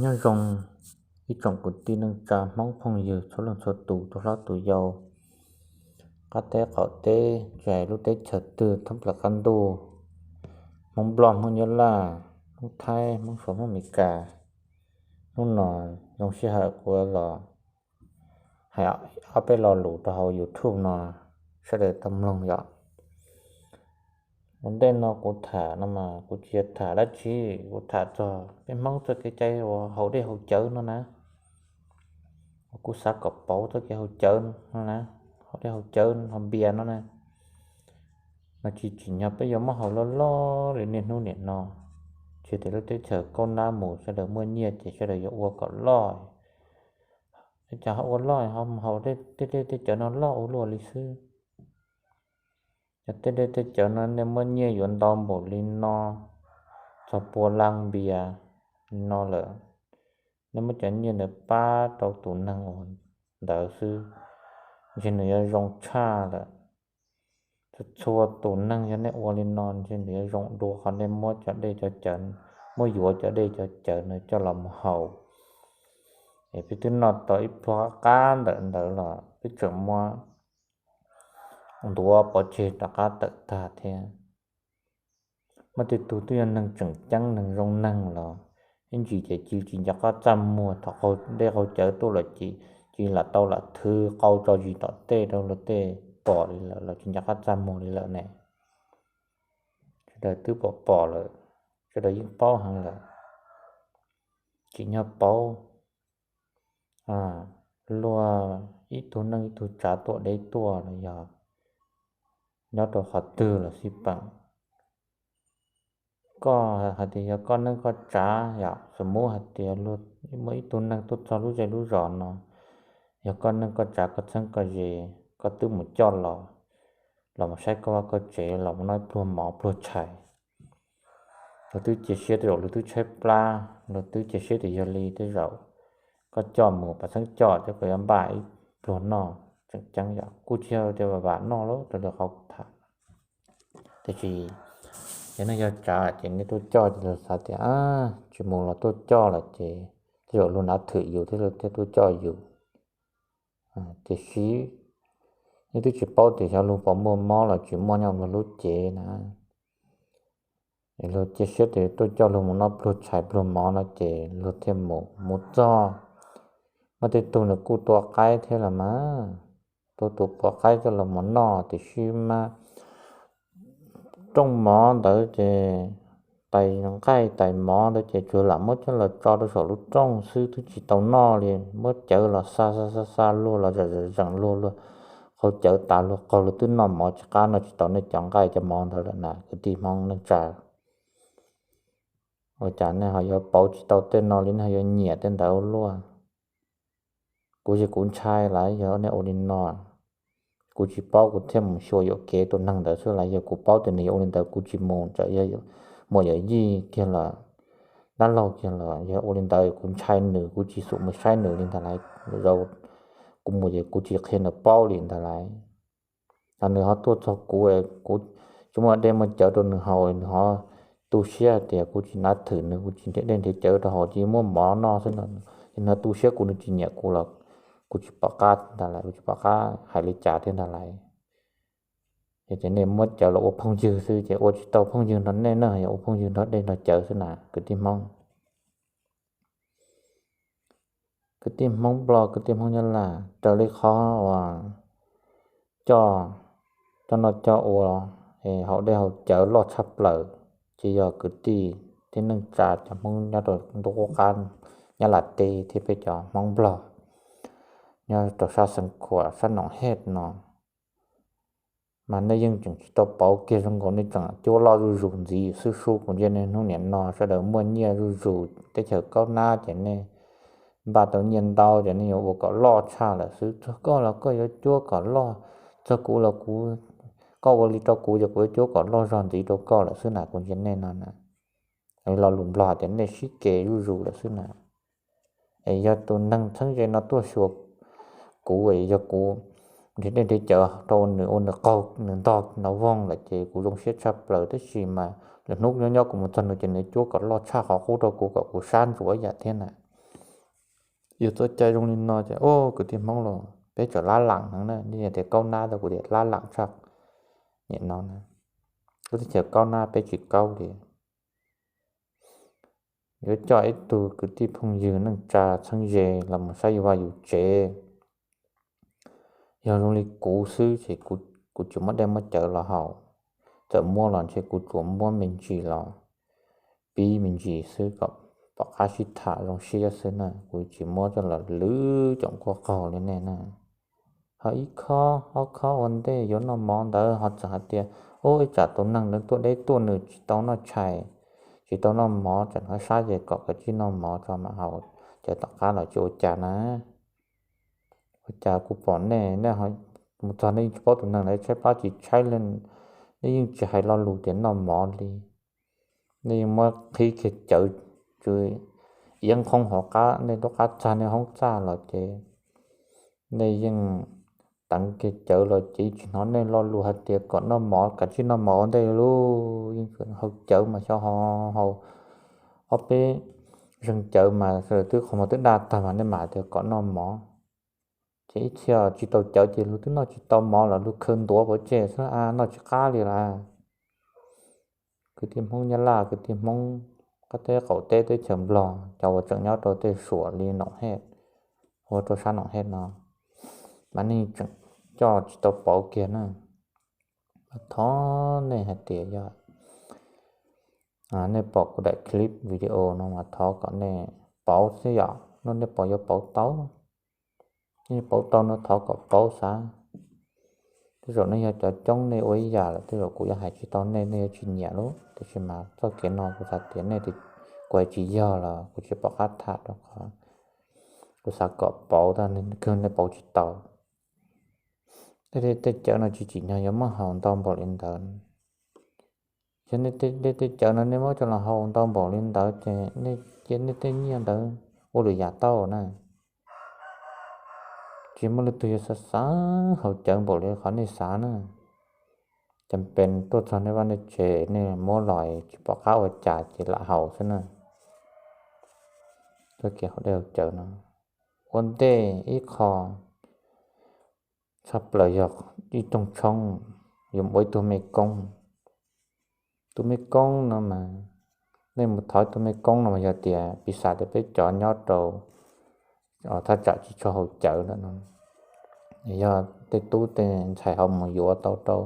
Nyob zoo ib tsoom kwv tij neej tsa Hmoob phooj ywg txhua leej txhua tus, tus hlob tus yau, qab teb qaum teb, tsis hais lub teb chaws twg thoob plaws qab ntuj, Hmoob Nplog, Hmoob Nyab Laj, Hmoob Thaib, Hmoob Suav, Hmoob Amelikas. Hnub no zoo sij hawm kuv los hais ob peb lo lus rau hauv YouTube no, sawv daws tau mloog yom. Ua ntej no kuv tham no mas kuv tsis yog tham dab tsi, kuv tham txog peb Hmoob txoj kev cai uas haus dej haus cawv no na. Kuv xav kom pauv txoj kev haus cawv no na, haus dej haus cawv haus npias no na. Mas tsis tsim nyog peb yuav muab haus loj loj li niaj hnub nim no. Tsis tias lub teb chaws kaub nab mus sawv daws muaj nyiaj ces sawv daws yuav ua kom loj. Cas ho ua loj ho haus tej dej tej cawv no loj ua luaj li xwb. Cov tej dej tej cawv no nej muab nyiaj yuav ntau npaum li no, txog pua lab npias li no lawm, nej muab cov nyiaj ntawd pab rau tus neeg uas ntawd xwb, ntshe nws yuav zoo tshaj lawm. Txhua txhua tus neeg yog nej ua li no ntshe nws yuav zoo dua qhov nej muab cov dej cov cawv, muab yuav cov dej cov cawv no coj los mus haus. Es peb twb noj tau ib pluag qab ntawm ntawd los peb tseem muab ntuav pov tseg rov qab tawm tag thiab. Muaj tej tug twb yog neeg tseem ceeb neeg zoo neeg los ib ntsis ces cia li tsis nco qab txaj muag, thaum qaug dej qaug cawv tuaj los ces cia li lam tau lam thwv qau tso zis tom tej rau luag tej pom li lawm los tsis nco qab txaj muag li lawm ne. Sawv daws twb pom pom lawm, sawv daws yeej paub heev lawm. Tsim nyog pauv luag ib tug neej ib tug tsav tuaj deb tuaj los yog nyob rau qhov twg los xij peem. Koj hais tias yog koj neej koj tsav yom, xws muab hais tias muaj ib tug neeg tuaj txog lub zej lub zos no, yog koj neej koj tsav koj txheeb koj ze, koj twb mus coj los, los mus saib koj vaj koj tsev, los mus noj ib pluag mov pluag tshais, luag twb cia siab tej zaum luag twb tshaib plab, luag twb cia siab tias yog li tej zaum koj coj mus pab txheeb coj coj koj yuav npaj ib pluag noj tseem ceeb yom, kuj tsis yog tias vam vam noj lawm raws li qhov kuv tham. Tiam sis yog nej yog tsav ces nej tuaj coj ces luag xav tias tsis mus los tuaj coj lawm ces tej zaum luag nav thwm yus thiab luag thiaj tuaj coj yus. Tiam sis nej twb tsis paub tias xyov luag puas muaj mob los tsis muaj nyob luag lub cev na. Luag cia siab tias tuaj coj luag mus noj pluag tshais pluag mov no ces luag thiaj mus, mus txog mas tej tug nws kuj tua qaib thiab los mas, tua tus puav qaib coj los mus noj tiam sis mas rooj mov ntawd ces tais nqaij tais mov ntawd ces tsuas lam muab coj los tso rau saum lub rooj xwb twb tsis tau noj li, muab cawv los xa xa xa xa luag los zeem zeem luag luag, qaug cawv tas luag qaug luag twb noj mov tsis qab noj tsis tau nej cov nqaij cov mov ntawd lawm na kwv tij Hmoob neej tsa. Ua cas nej ho yuav pauv tsis tau tej no li, nej ho yuav nyiam tej ntawd ua luaj? Kuv ces kuv ntshai lawm, yog nej ua li no, kuv tsis paub kuv thiaj mus xyuas yuam kev tus neeg ntawd xwb las. Yog kuv paub tias nws yuav ua li ntawd kuv tsis mus, txawm yog muam yawm yij kiag los, dab laug kiag los yog ua li ntawd kuv ntshai nws, kuv tsis xum mus saib nws li ntag lauj. Kuv mus ces kuv tsis qhia nws paub li ntag lauj. Nws ho tuaj txog kuv, kuv tsis muaj dej muaj cawv rau nws haus, nws ho tu siab hais tias kuv tsis nav thwm nws, kuv tsis nrhiav dej nrhiav cawv rau haus, cia muab mov noj xwb no. Ces nws ho tu siab kuv, nws tsis nyiam kuv los kuv tsis pom qab ntag lauj, kuv tsis pom qab hais li cas thiab ntag lauj. Ces nej muab cawv los ua phooj ywg xwb ces ua tsis tau phooj ywg nrog nej na, yog ua phooj ywg nrog dej nrog cawv xwb na kwv tij Hmoob. Kwv tij Hmoob Nplog, kwv tij Hmoob Nyab Laj, raws li qhov uas coj, coj noj coj ua, haus dej haus cawv loj tshaj plaws, ces yog kwv tij thiab neej tsa cov Hmoob nyob rau ntuj qub qab Nyab Laj teb thiab peb cov Hmoob Nplog nyob rau sab Xeev Khuam sab Noom Hej no. Mas nej yeej tseem tsis tau pauv kiag zoo nkaus, nej tseem cuab loj zuj zus ntxiv xwb sub. Kuv ntsia nej hnub niam no sawv daws muaj nyiaj zuj zus, teb chaws kaub nab ces nej npaj tau nyiaj ntau ces nej yuav ua kom loj tshaj lawm xwb. Txog koj los koj yuav cuab kom loj, txog kuv los kuv, koj ua li rau kuv ces kuv yuav cuab kom loj zog ntxiv rau koj lawm xwb na. Kuv ntsia nej no na, lo lus Nplog tias nej sib ke zuj zus lawm xwb na. Es yog tus neeg txheeb ze no tuaj xyuas kuv, yog kuv nrhiav dej nrhiav cawv rau nws ua nws qaug nws ntog nov voog lawm ces kuv zoo siab tshaj plaws, tab sis mas lwm hnub nyob nyob kuv mus txog nws ces nws cuab kom loj tshaj qhov qub rau kuv kom kuv sab ntsuav ib yam thiab na. Yus txoj cai zoo li no ces, o, kwv tij Hmoob los peb tseem lab lam heev na, nej tias kaub nab tau kuv tias lab lam tshaj. Nim no na, lub teb chaws kaub nab peb tsis kaub li. Yuav coj ib tug kwv tij phooj ywg neej tsa txheeb ze los mus saib yus vaj yus tsev. Yog zoo li kuv xwb ces kuv tsis muab dej muab cawv los haus, txawm muab los ntshe kuv tsuas muab me ntsis los pib me ntsis xwb kom pom qab sib tham zoo siab xwb na, kuv tsis muab coj los lwb cov nkuaj qaug li nej na. Ho ib khob ob khob ua ntej yuav noj mov ntawd ho txawm hais tias, ub, ib tsam tus neeg ntawd tuaj deb tuaj nws tsis tau noj tshais, tsis tau noj mov, tsam ho sab ces kom kav tsij noj mov tso mam haus, ces tom qab los tsis ua cas na. Ua cas kuv pom nej, nej mus txog nej yeej tsis paub tus neeg ntawd tshaib plab tsis tshaib leej, nej yeej tsis hais lo lus tias noj mov li. Nej yeej muab qhib kiag cawv tsw iab nqhoob hauv qab, nej lub qab txag nej hoob txaj los ces nej yeej teev kiag cawv los ces yeej tsis hnov nej lo lus hais tias kom noj mov, kav tsij noj mov ua ntej lauj. Yeej haus cawv mas xyov ho haus ob peb zeeg cawv mas sawv daws twb qhov muag twb daj tag mas nej mam tias kom noj mov. Ces ib txhia tsis tau cawv ces luag twb noj tsis tau mov los luag khaws ntuav pov tseg xwb a, noj tsis qab li lawm. Kwv tij Hmoob Nyab Laj, kwv tij Hmoob qab teb qaum teb teb chaws Nplog, cov uas tseem nyob rau tej Suam li Noom Hej, ua rau sab Noom Hej no, mas nej tseem coj tsis tau pauv kiag na. Thov nej hais tias yog nej pom kuv daim clip video no mas thov kom nej pauv xwb yom, no nej pom yuav pauv tau, nej pauv tau no thov kom pauv xav. Tej zaum nej yog cov coob nej ua ib yam lawm, tej zaum kuv yuav hais tsis tau nej, nej yuav tsis nyiam lauj, tiam sis mas txoj kev no kuv xav tias nej, kuv hais tsis yog los kuv tsis pom qab tham rau qhov kuv xav kom pauv, kawg nej pauv tsis tau. Tej cawv no tsis tsim nyog yuav muab haus ntau npaum li ntawd. Yog nej tej cawv no nej muab coj los haus ntau npaum li ntawd ces nej cia nej tej nyiaj ntawd ua lwm yam tau na. Tsis muaj leej twg yuav xav xav haus cawv npaum li qhov nej xav na. Cam pes tuaj txog nej vaj nej tsev nej muab los tsis pom qab ua cas ces lam haus xwb na. Txoj kev haus dej haus cawv no ua ntej ib qho tshaj plaws yog ib rooj tshoob yuav mus ua ib tug mej koob. Tus mej koob no mas, nej mus thov tus mej koob no mas yog tias piv xam tias peb cov nyob rau thaj tsam tsis tshua haus cawv lawm no, yog tej tub tej ntxhais ho mus yuav tau rau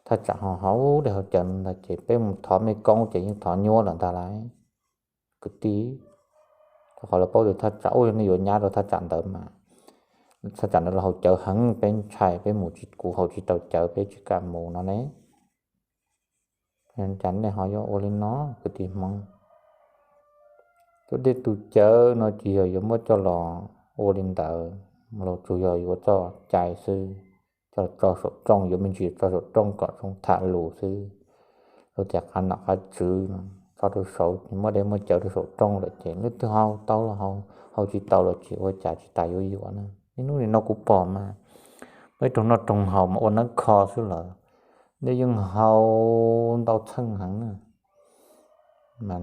thaj tsam ho haus dej haus cawv no ntag ces peb mus thov mej koob ces yeej thov nyuaj lawm ntag lauj kwv tij. Rau qhov lawv paub tias thaj tsam ub yog nej yuav nyab rau thaj tsam ntawd mas, thaj tsam ntawd los haus cawv heev, peb ntshai peb mus tsis, kuv haus tsis tau cawv peb tsis kam mus no ne. Cas nej ho yuav ua li no kwv tij Hmoob? Tus dej tus cawv no tsis yog yuav muab coj los ua li ntawd, los tsuas yog yuav txoj cai xwb, coj los tso saum rooj, yuav me ntsis tso saum rooj kom zoo tham lus xwb. Luag tias qab nom qab tswv no, tso rau saud, muaj dej muaj cawv rau saum rooj lawm ces leej twg haus tau los haus, haus tsis tau los tsis ua cas, tsis tas yuav yuav na. Niaj hnub nim no kuv pom mas, muaj ib rooj noj rooj haus mas ua neeb kho xwb lawm, nej yeej haus ntau txheej heev na. Mas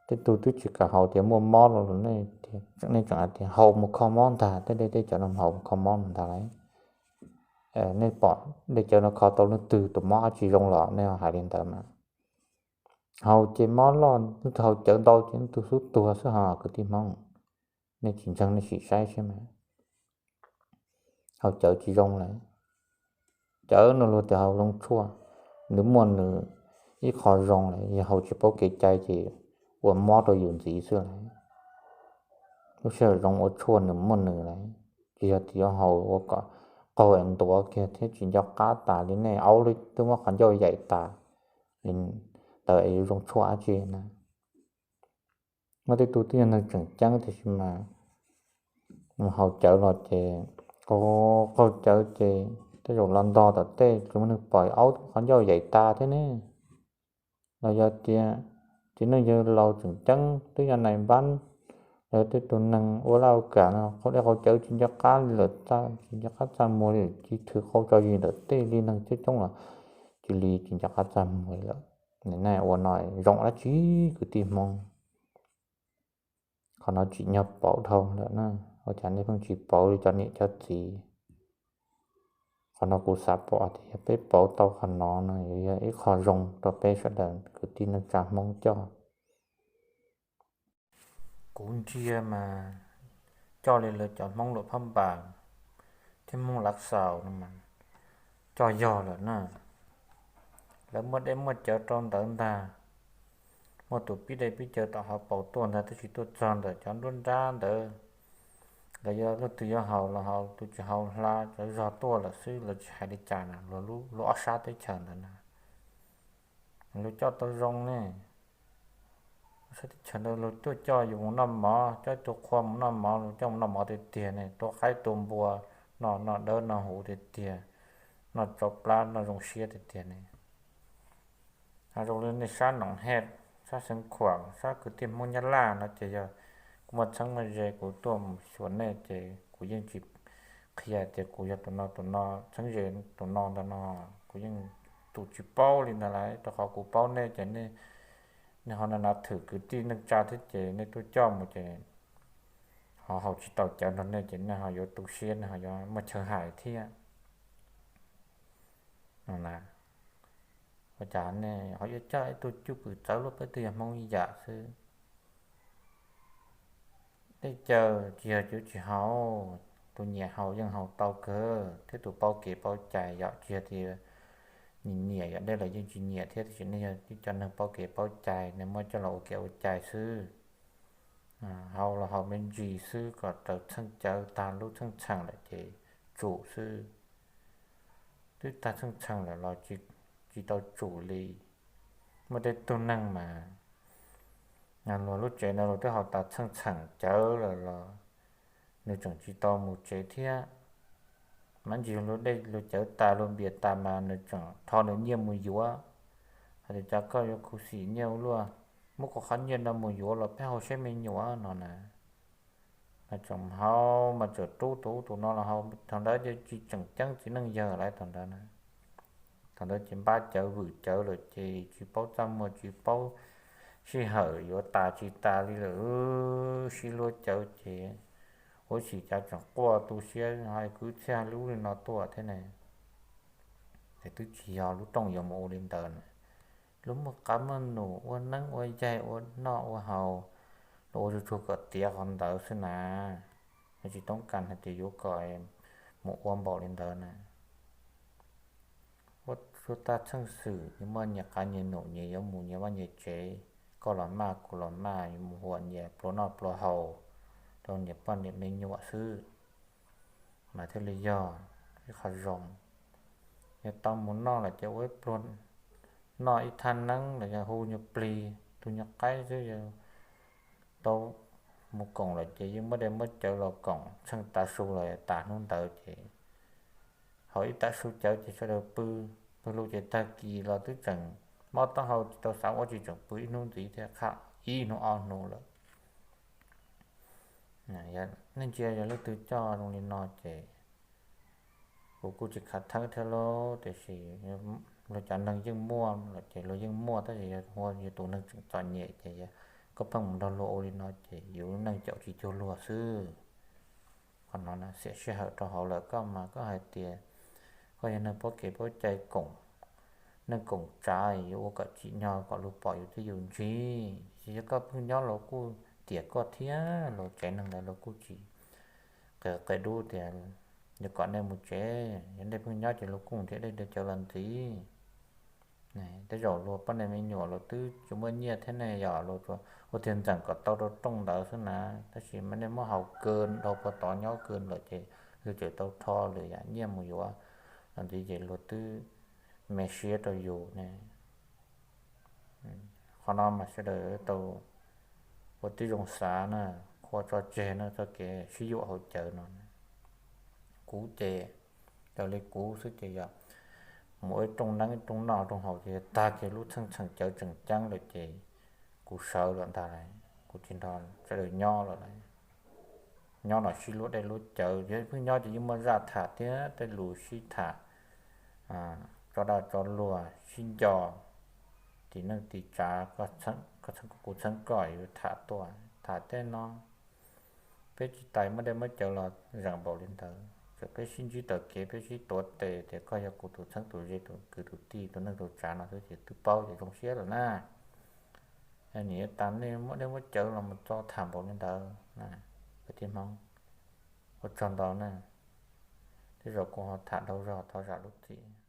tej tug twb tsis kam haus tias muaj mob los, nej tseem hais tias haus mus kho mob ntag, tej dej tej cawv no haus mus kho mob ntag lauj. Nej pom dej cawv no kho tau leej twg tus mob dab tsi zoo los nej hais li ntawd mas. Haus ces mob loj, leej twg haus cawv ntau ces leej twg xub tuag xwb hos kwv tij Hmoob. Nej tsis ntseeg nej sim saib saib mas, haus cawv tsis zoo lawm. Cawv no luag tias haus zoo tshuaj, nws muaj nws ib qho zoo lawm, yog haus tsis paub kev cai ces ua mob rau yus ntxiv xwb lawm. Lub sij hawm zoo ua tshuaj nws muaj nws lawm, tsis yog tias yuav haus ua kom qaug es ntuav kiag thiab tsis nco qab tas li, nej aub twb muab qhov ncauj yaim tas li ntawd es yuav zoo tshuaj dab tsi na. Muaj tej tug twb yog neeg tseem ceeb tiam sis mas mus haus cawv los ces, qaug cawv ces tej zaum los ntog tom tej tsis muaj neeg pom, aub twb muab qhov ncauj yaim tas thiab ne. Los yog tias txiv neej yawg laus tseem ceeb twb yog nais npab, los yog tej tug neeg ua laj ua kam no qaug dej qaug cawv tsis nco qab li lawm, tsis nco qab txaj muag li, cia li thws qau tso zis ntawm tej li, neeg coob coob los cia li tsis nco qab txaj muag li lawm. Nim no ua no zoo dab tsi kwv tij Hmoob? Qhov no tsim nyog pauv dhau lawm na. Ua cas nej pheej tsis pauv li cov niam cov txiv? Qhov no kuv xav pom tias yog peb pauv tau qhov no no yuav yog ib qho zoo rau peb sawv daws kwv tij neej tsa Hmoob coj. Kuv ntsia mas coj li lawv cov Hmoob Luam Phab Npas thiab Hmoob Lav Xaus no mas coj yog lawm na. Lawv muaj dej muaj cawv rau ntawd ntag, muaj tus pib dej pib cawv tom hauv paus tuaj ntag, twb tsis tuaj txog ntawm cov nruab nrab ntawd. Lawv yog leej twg yuav haus los haus, tus tsis haus hla cov zog tuaj lawm xwb, lawv tsis hais li cas na. Luag ob sab teb chaws ntawd na luag coj tau zoo ne. Ob sab teb chaws ntawd luag tuaj coj yus mus noj mov, coj tus qhua mus noj mov, luag coj mus noj mov tiag tiag ne, tua qaib tua npua, noj noj dawb noj huv tiag tiag, noj tsau plab noj zoo siab tiag tiag ne. Ho zoo li nej sab Noom Hej, sab Xeev Khuam, sab kwv tij Hmoob Nyab Laj no ces yog kuv muaj txheeb muaj ze kuv tuaj mus xyuas nej ces kuv yeej tsis qhia tias kuv yog tus no tus no, txheeb ze tus no ntawm no, kuv yeej tus tsis paub li ntawd lauj, rau qhov kuv paub nej ces nej ho nav thwm kwv tij neej tsa thiab ces nej tuaj coj mus ces ho haus tsis tau cawv nrog nej ces nej ho yuav tu siab, nej ho yuav muaj chaw hais thiab. Ua cas nej ho yuav coj ib tug cwj pwm txawv luaj, peb twb yog Hmoob ib yam xwb. Dej cawv tsis yog cov tsis haus, tus nyiam haus yeej haus tau kawg, thiab tus paub kev paub cai yom, tsis yog tias nyiam nyiam yom, dej los yeej tsis nyiam thiab, tiam sis nej yog cov neeg paub kev paub cai, nej muab coj los ua kev ua cai xwb. Haus los haus me ntsis xwb kom raws txheej cawv, tag lub txheej txheem lawm ces tsum xwb. Twb tag txheej txheem lawm los tsis tau tsum li. Muaj tej tug neeg mas luag lub tsev ntawd luag twb haus tas txheej txheem cawv lawm los nws tseem tsis tau mus tsev thiab. Mas ntsis luag dej luag cawv tas luag npias tas mas nws tseem rho nws nyiaj mus yuav. Hais tias cas koj yuav khuv xim nyiaj ua luaj, muab kuv qhov nyiaj no mus yuav los peb haus siab me nyuam no na. Mas tseem haus mas tseem rub tus ub tus no los haus, thaum ntawd ces tsis tseem ceeb txiv neej yawg lawm thaum ntawd na. Thaum ntawd ces npab cawv vwm cawv lawm ces tsis paub txaj muag tsis paub sij hawm yuav tas tsis tas li lawm, sib hlub cawv ces ua tsis cas tseem quaj tu siab hais kwv txhiaj li ub li no tuaj thiab ne. Ces twb tsis yog lub rooj yuav mus ua li ntawd na. Luag muaj qab muaj num ua neeb ua yaig ua noj ua haus, luag ua tsuag tsuag kom tiav qhov ntawd xwb na. Tsis toob kas hais tias yuav kom mus ua npaum li ntawd na. Ua tsuag tag txheej xwm, nyias muaj nyias qab nyias num, nyias yuav mus nyias vaj nyias tsev, koj los maj kuv los maj, yuav mus huam nyias pluas noj pluas haus rau nyias poj niam me nyuam xwb, mas thiaj li yog ib qho zoo. Yog tau mus noj lawm ces ua ib pluag, noj ib thaj neeb los yog hu nyuag plig tus nyuag qaib xwb, yog tau mus koom lawm ces yeej muab dej muab cawv los koom txheej tav su los tas hnub ntawd ces haus ib tav su cawv ces sawv daws pw, pw lug ces tag kis los twb tseem mob taub hau tsis tau xav ua tsi, tseem pw ib hnub ntxiv thiab, qhab ib hnub ob hnub lawm. Nej ntsia yog leej twg coj zoo li no ces kuv kuj tsis khav theeb thiab lauj, tiam sis luag cov neeg yeej muaj lawm ces luag yeej muaj, tab sis yog tus neeg tseem txom nyem ces koj pheej mus nrog luag ua li no ces yus lub neej caum tsis cuag luag xwb. Qhov no xiam sij hawm rau hauv lawm, koj mas koj hais tias koj yog neeg paub kev paub cai koom, neeg koom tsav yuav ua kom tsim nyog kom luag pom yus thiab yus ntsig, tiam sis yog koj pheej nyob luag kuj tiam koj thiab, luag tsev neeg ntawd luag kuj tsis qia qia dub tias yog kom nej mus tsev, yog nej pheej nyob ces luag kuj nrhiav dej cawv los ntxiv. Tej zaum luag poj niam me nyuam luag twb tsis muaj nyiaj thiab ne, yog luag ua tiag ntxeem kom tau rau rooj ntawd xwb na, tab sis mas nej muab haus kaw dhau puag tod nyob kaw lawm ces luag tseem tau rho lwm yam nyiaj mus yuav los ntxiv ces luag twb me siab rau yus ne. Qhov no mas sawv daws tau ua tib zoo xav na, qhuas tso tseg no txoj kev sib yuam haus cawv no. Kuv ces raws li kuv xwb ces yog mus ua ib rooj neeb rooj noj rooj haus ces tag kiag lub txheej txheem cawv tseem ceeb lawm ces kuv sawv lawm ntag lauj, kuv tsis nrog sawv daws nyob lawm lauj. Nyob los sib luab dej luab cawv, yog pheej nyob ces yeej muaj zaj tham thiab tej lus sib tham, tso dag tso luag sib nco, tim neej tim tsav, kuv txheeb koj yuav tham tuaj tham tej no. Peb tsis tais muab dej muab cawv los zeem npaum li ntawd, txawm peb sib ntsib taug kev, peb sib tuav tes tias koj yog kuv tus txheeb tus ze, tus kwv tus tij, tus neej tus tsav no xwb ces twb paub ces zoo siab lawm na. Nim tas nej muab dej muab cawv los mus txo tham npaum li ntawd na, kwv tij Hmoob, ua tsaug ntau na. Tej zaum kuv ho tham dhau zog, thov zam lub txim.